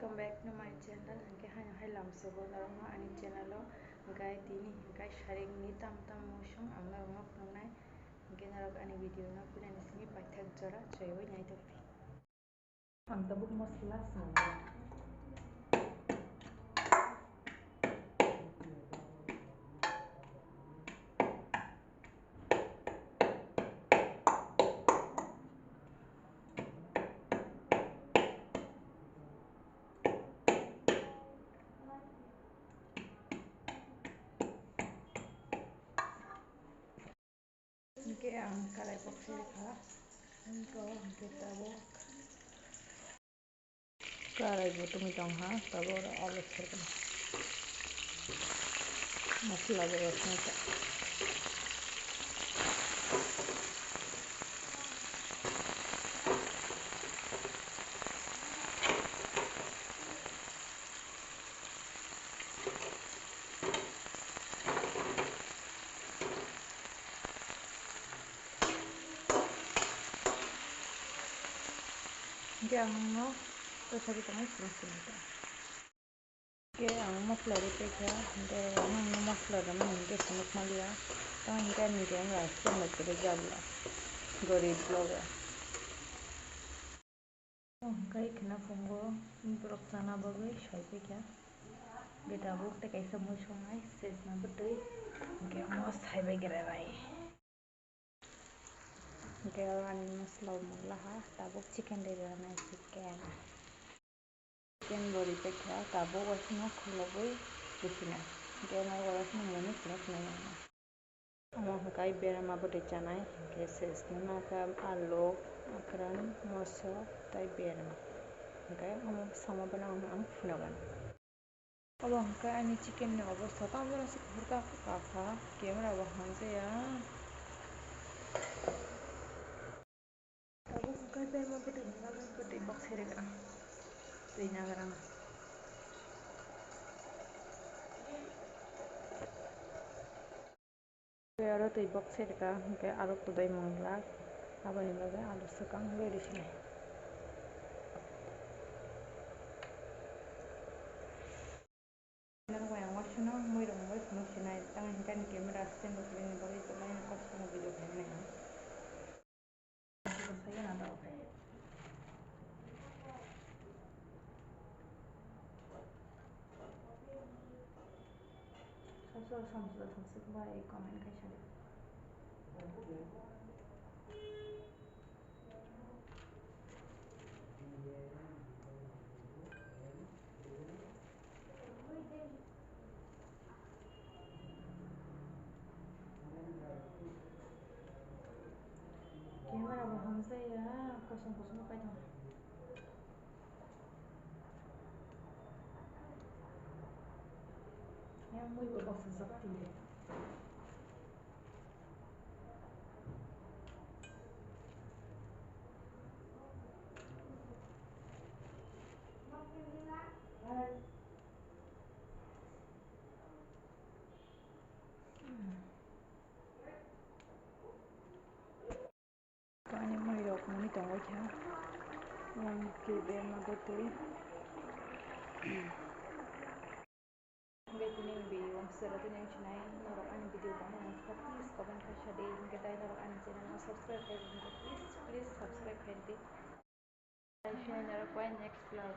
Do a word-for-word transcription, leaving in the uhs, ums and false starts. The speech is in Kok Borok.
Welcome back to my channel. Hingke haino hai lamsogo norokno ani channel o, hingke tini hingke sarik ni tam tam muisung ang norokno phunuknai. Hingke norok ani video no puilani simi paithak jora choiwi naitokdi. Ang tabuk masala swnamjak. Hingke ang karai boksai rikha, hingke tabuk karai bo tongwi tongkha, tabuk oro alu serkha, masala bo rwkha. Hingke ang nokno tosa ri tongwi phunuk phunuk ta. Hingke ang mosla ri paikha, hingke ang nokno mosla rwmani hingke phunuk manliya. Tamo hingke ani rang rang swnamwi kwrwi jabla gorib logo. Hingke kheno phungo borok chana bagwi saipaikha. Hingke tabuk tei kaisa muisung nai sejna bwtwi hingke omo saibai grenai. Hingke ani masala o manglaha tabuk chicken ri rwnai chicken. Chicken bo ripaikha tabuk waisano khulogwi bisinai. Hingke norok waisano moni phunuk phunuk nango. Omo hwnkhe berma bwtwi chanai, hwnkhe se swnamna khe alu, akwran, moso tei berma. Hwnkhe omo bwskango bono ang phunukgwno. Obo hwnkhe ani chicken ni obostha, tamo jora se kuphur kha, kha, kha, camera bo hamjaya. Tabuk hwnkhe berma bwtwi ni bagwi bwtwi bok serek ang. Twi nagar ang. Tei aro twi bok serek ang, hwnkhe aro kwdwi mwnglak. Aboni bagwi alu swkang ready sinai. Norok bai ang waisano muirok bai phunuk sinai, tamo hwnkhe ani camera stand rok kwrwini bagwi kwbangma kosto no video khainai ang. Samsung, Samsung bai comment khaisa di. Camera bo hamjaya, kosom kosom bo paithak. Yang mui bo bosajak tini. Ani muirok muni tongwi kha. Yang khe berma bwtwi. Hingke tini ang video ang sero tini ang sinai, norok ani video bo ang nangkha, please comment khaisa di, hingke tei norok ani channel no subscribe khaidi, hingke please, please subscribe khaidi. Tei sinai norok bai next vlog.